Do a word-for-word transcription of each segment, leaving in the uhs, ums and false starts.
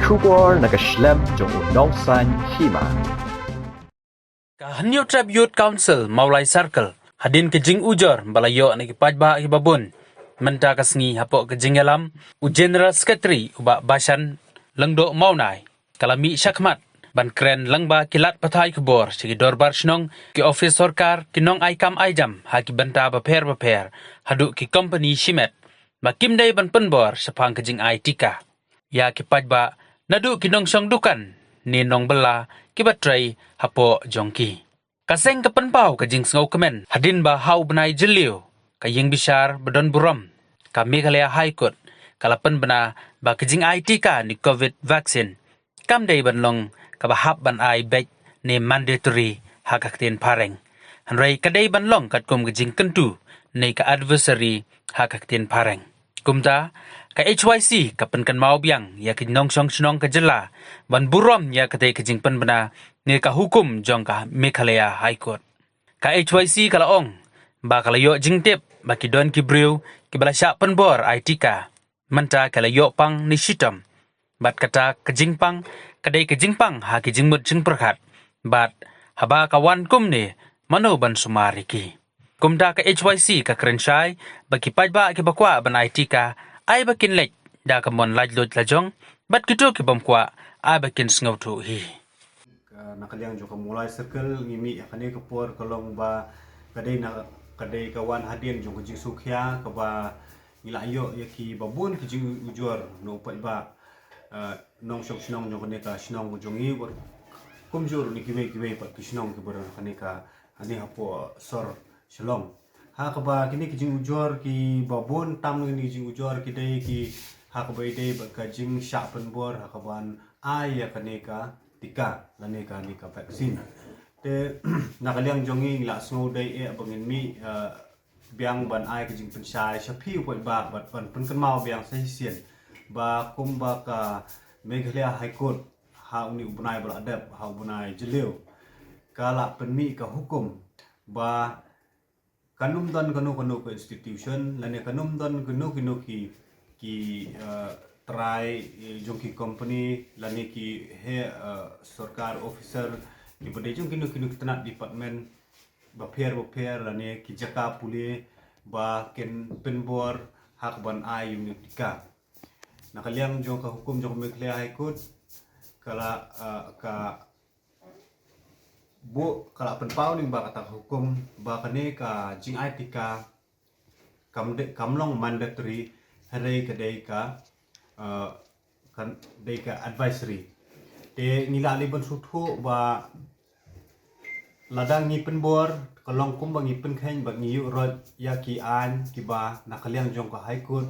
Khubor na ka shlem jong u nongsan hima. Ka Hynñiewtrep Youth Council Mawlai Circle, hadien ka jingujor ba la ïoh na ki paidbah kiba bun mynta ka sngi hapoh ka jingïalam u General Secretary u Bah Bashan Lyngdoh Mawnai, ka la mih shakhmat ban kren lyngba ki lad pathai khubor sha ki dorbar shnong, ki ophis sorkar, ki nongai kam ai jam ha ki bynta bapher bapher, haduh ki kompani shimet, ba kim dei ban pynbor shaphang ka jingai tika ïa ki paidbah, naduh ki nongshong dukan ne nongbylla kiba trei hapoh jong ki. Ka seng ka pynpaw ka jingsngewkmen hadien ba ha u bnai Jylliew, ka ïing bishar ba don burom, ka Meghalaya High Court, ka la pynbna ba ka jingai tika ne covid vaccine kam dei ban long kaba hap ban ai beit ne mandatory ha ka ktien phareng, hynrei ka dei ban long katkum ka jingkyntu ne ka advisory ha ka ktien phareng. Kumta, ka H Y C ka pynkynmaw biang ïa ki nongshong shnong ka jylla ban burom ïa katei ka jingpynbna ne ka hukum jong ka Meghalaya High Court. Ka H Y C ka la ong ba ka la ïoh jingtip ba ki don ki briew kiba la shah pynbor ai tika, mynta ka la ïoh pang ne shitom. Bad kata ka jingpang ka dei ka jingpang ha ki jingmut jingpyrkhat, bad haba ka wan kumne, mano ban sumar ïa ki? Kumta ka H Y C ka kren shai ba ki paidbah kiba kwah ban ai tika, ai ba kin leit da ka mon laitluid lajong, bad kito kibym kwah, ai ba kin sngewthuh hi. Ka, na ka liang jong ka Mawlai Circle, ngi mih ha kane ka por ka long ba ka dei na, ka dei ka wan hadien jong ka jingsngewkhia kaba ngi la ïoh ïa kiba bun ki jingujor na u paidbah, eh, nongshong shnong jong kane ka shnong jong ngi, bad kumjuh ruh na kiwei kiwei pat ki shnong kiba don ha kane ka, ha kane hapoh sor Shillong. Ha kaba kine ki jingujor kiba bun tam, kine ki jingujor ki dei ki, ha kaba ïadei bad ka jingshah pynbor ha kaban ai ïa kane ka tika lane kane ka vaccine. Te na ka liang jong ngi, ngi la sngew dei eh ba ngin mih, eh, biang ban ai ka jingpynshai sha phi u paidbah bad ban pynkynmaw biang sa shisien ba kumba ka Meghalaya High Court ha une u bnai ba la dep, ha u bnai Jylliew, ka la pynmih ka hukum ba kan ym don kano kano ka institution lane kan ym don kano kano ki, ki, eh, trai, eh, jong ki company lane ki heh, eh, sorkar officer kiba dei jong kino kino ki tnat department bapher bapher lane ki jaka pule ba kin pynbor ha kaban ai ïa une u tika. Na ka liang jong ka hukum jong ka Meghalaya High Court, ka la, eh, ka buh, ka la pynpaw lyngba kata ka hukum ba kane ka jingai tika kam de, kam long mandatory, hynrei ka dei ka, eh, kan dei ka advisory. Te ngi la leh ban sngewthuh ba lada ngi pynbor, ka long kumba ngi pynkheiñ ba ngi ïuh roi ïa ki aiñ kiba na ka liang jong ka High Court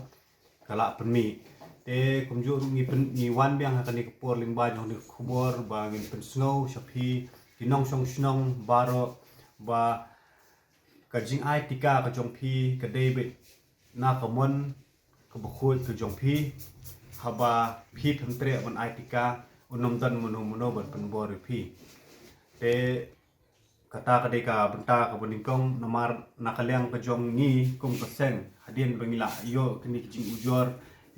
ka la pynmih. Te kumjuh ruh ngi pyn, ngi wan biang ha kane ka por lyngba jong kane ka khubor ba ngin pynsngew sha phi ki nongshong shnong baroh ba ka jingai tika ka jong phi ka dei beit na ka mon kaba khuid ka jong phi. Haba phi pyntreh ban ai tika, un ym don mano mano ban pynbor ïa phi. Te kata ka dei ka bynta kaba nyngkong, namar na ka liang ka jong ngi kum ka seng, hadien ba ngi la ïoh kine ki jingujor,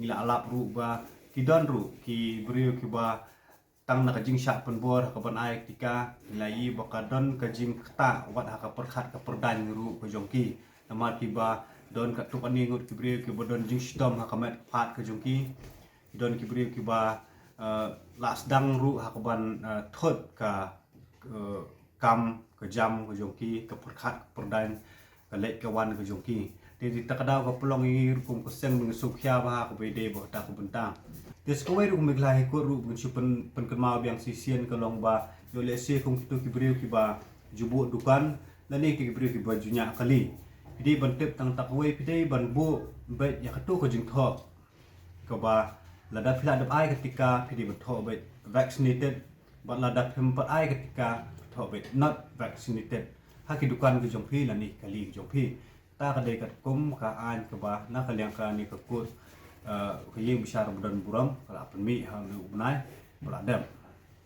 ngi la lap ruh ba ki don ruh ki briew kiba tang na ka jingshah pynbor ha kaban ai tika, ngi la ïohi ba ka don ka jingktah wat ha ka pyrkhat ka pyrdaiñ ruh ka jong ki. Namar kiba don katto katne ngut ki briew kiba don jingshitom ha ka met ka phad ka jong ki. Ki don ki briew kiba, eh, la sdang ruh ha kaban, eh, thut ka, eh, kam ka jam ka jong ki, ka pyrkhat ka pyrdaiñ, ka leit ka wan ka jong ki. Te dei ta ka daw ka pynlong ïa ngi ruh kum ka seng ba ngin sngewkhia bha ha kaba ïadei bad kata ka bynta. Te sa kawei ruh, ka Meghalaya High Court ruh ba ngin shu pyn, pynkynmaw biang shisien ka long ba ïoh lehse kum kito ki briew kiba ju buh dukan lane kito ki briew kiba ju ñiah kali, phi dei ban tip tang ta kawei, phi dei ban buh beit ïa kato ka jingthoh kaba lada phi la dep ai ka tika phi dei ban thoh beit vaccinated, bad lada phim pat ai ka tika phi thoh beit not vaccinated ha ki dukan ka jong phi lane kali ka jong phi. Ta ka dei katkum ka aiñ kaba na ka liang kane ka court, eh, ka ïing bishar ba don burom ka la pynmih ha une u bnai ba la dep.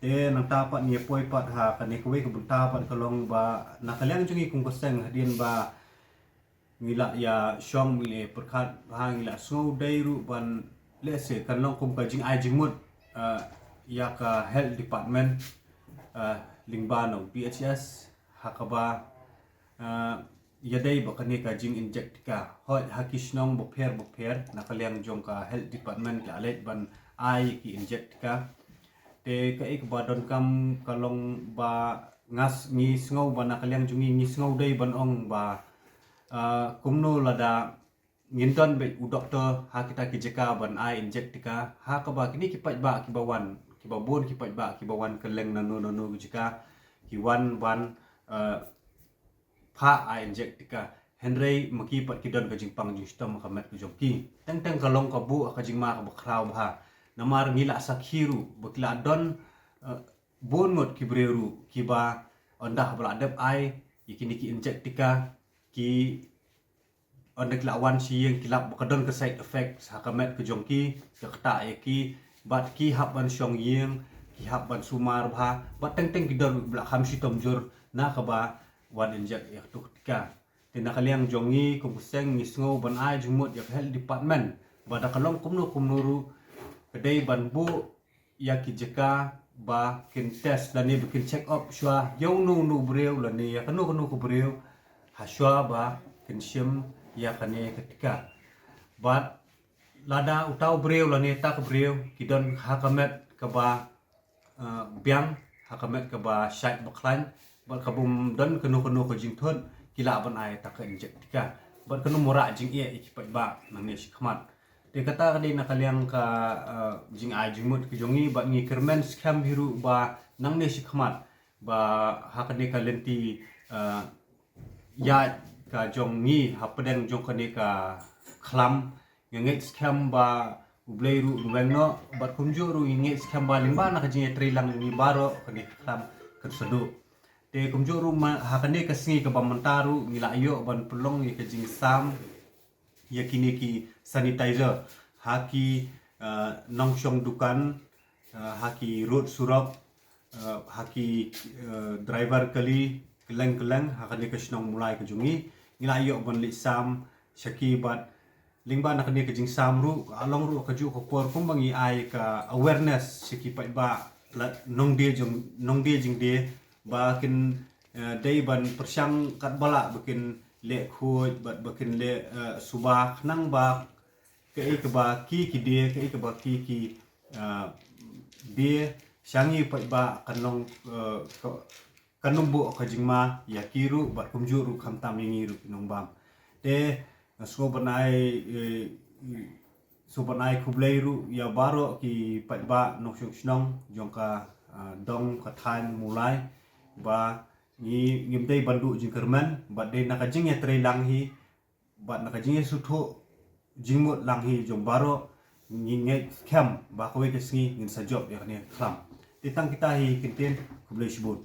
Te nangta pat ngi poi pat ha kane kawei ka bynta pat ka long ba na ka liang jong ngi kum ka seng, hadien ba ngi la ïa shong, ngi la pyrkhat bha, ngi la sngew dei ruh ban, lehse kan long kum ka jingai jingmut, eh, ïa ka health department, uh, lyngba na u P H S, ha kaba, uh, ïadei bad kane ka jing inject tika. Hooid ha ki shnong bapher bapher na ka liang jong ka health department ki la leit ban ai ki inject tika. Te kaei kaba donkam ka long ba ngi sngew ba na ka liang jong ngi, ngi sngew dei ban ong ba, uh, kumno lada ngin don beit u doktor ha kita ki jaka ban ai inject tika, ha kaba kine ki paidbah kiba wan, kiba bun ki paidbah kiba wan kylleng nano nano ki jaka, ki wan ban, uh, phah ai inject tika. Hynrei ma ki pat ki don ka jingpang jingshitom ha ka met ka jong ki. Teng teng ka long ka buh ka jingma kaba khraw bha. Namar ngi la sakhi ruh ba ki la don, uh, bun ngut ki briew ruh kiba ynda ba la dep ai ïa kine ki inject tika, ki ynda ki la wan sha ïing ki lap ba ka don ka side effect ha ka met ka jong ki, ka ktah ïa ki, bad ki hap ban shong ïing, ki hap ban sumar bha, bad teng teng ki don ba la kham shitom jur na kaba wan inject ïa ka tuk tika. Te na ka liang jong ngi kum ka seng ngi sngew ban ai jingmut ïa ka health department ba da ka long kumno kumno ruh ka dei ban buh ïa ki jaka ba kin test lane ba kin check up shuwa ïa uno uno u briew lane ïa kano kano ka briew ha shuwa ba kin shim ïa kane ka tika. Bad lada uta u briew lane ta ka briew ki don ha ka met kaba, uh, biang, ha ka met kaba shait ba khlaiñ, bad ka bym don kano kano ka jingthut, ki lah ban ai ta ka inject tika. Bad kano murah jingeh ïa ki paidbah nangne shakhmat. Te kata ka dei na ka liang ka, uh, jingai jingmut ka jong ngi, bad ngi kyrmen skhem hi ruh ba nangne shakhmat ba ha kane ka lynti, uh, ïaid ka jong ngi hapdeng jong kane ka khlam, ngi ngeit skhem ba U Blei ruh un weng noh, bad kumjuh ruh ngi ngeit skhem ba lyngba na ka jingïatreilang ngi baroh kane ka khlam kan sa duh. Te kumjuh ruh ma, ha kane ka sngi kaba mynta ruh ngi la ïoh ban pynlong ïa ka jingsam ïa kine ki sanitizer ha ki, uh, nongshong dukan, uh, ha ki road surok, uh, ha ki, uh, driver kali kylleng kylleng ha kane ka shnong Mawlai ka jong ngi. Ngi la ïoh ban leit sam sha ki bad lyngba na kane ka jingsam ruh ka long ruh kajuh ka por kumba ngi ai ka awareness sha ki paidbah la nongdie jong, nongdie jingdie ba kin, uh, dei ban pyrshang katba lah ba kin leh khuid bad ba kin leh, uh, suba khnang ba kaei kaba ki ki die, kaei kaba ki ki, uh, die sha ngi paidbah kan long, uh, ka, kan long buh ka jingma ïa ki ruh bad kumjuh ruh khamtam ïa ngi ruh ki nongbam. Te nga sngewbha ban ai, eh, sngewbha ban ai khublei ruh ïa baroh ki paidbah nongshong shnong jong ka, uh, dong ka thaiñ Mawlai ba ngi ngim dei ban duh jingkyrmen bad dei na ka jingïatreilang hi bad na ka jingïasngewthuh jingmut lang hi jong baroh, ngi ngeit skhem ba kawei ka sngi ngin sa jop ïa kane ka khlam. Te tang kita hi kyntien, khublei shibun.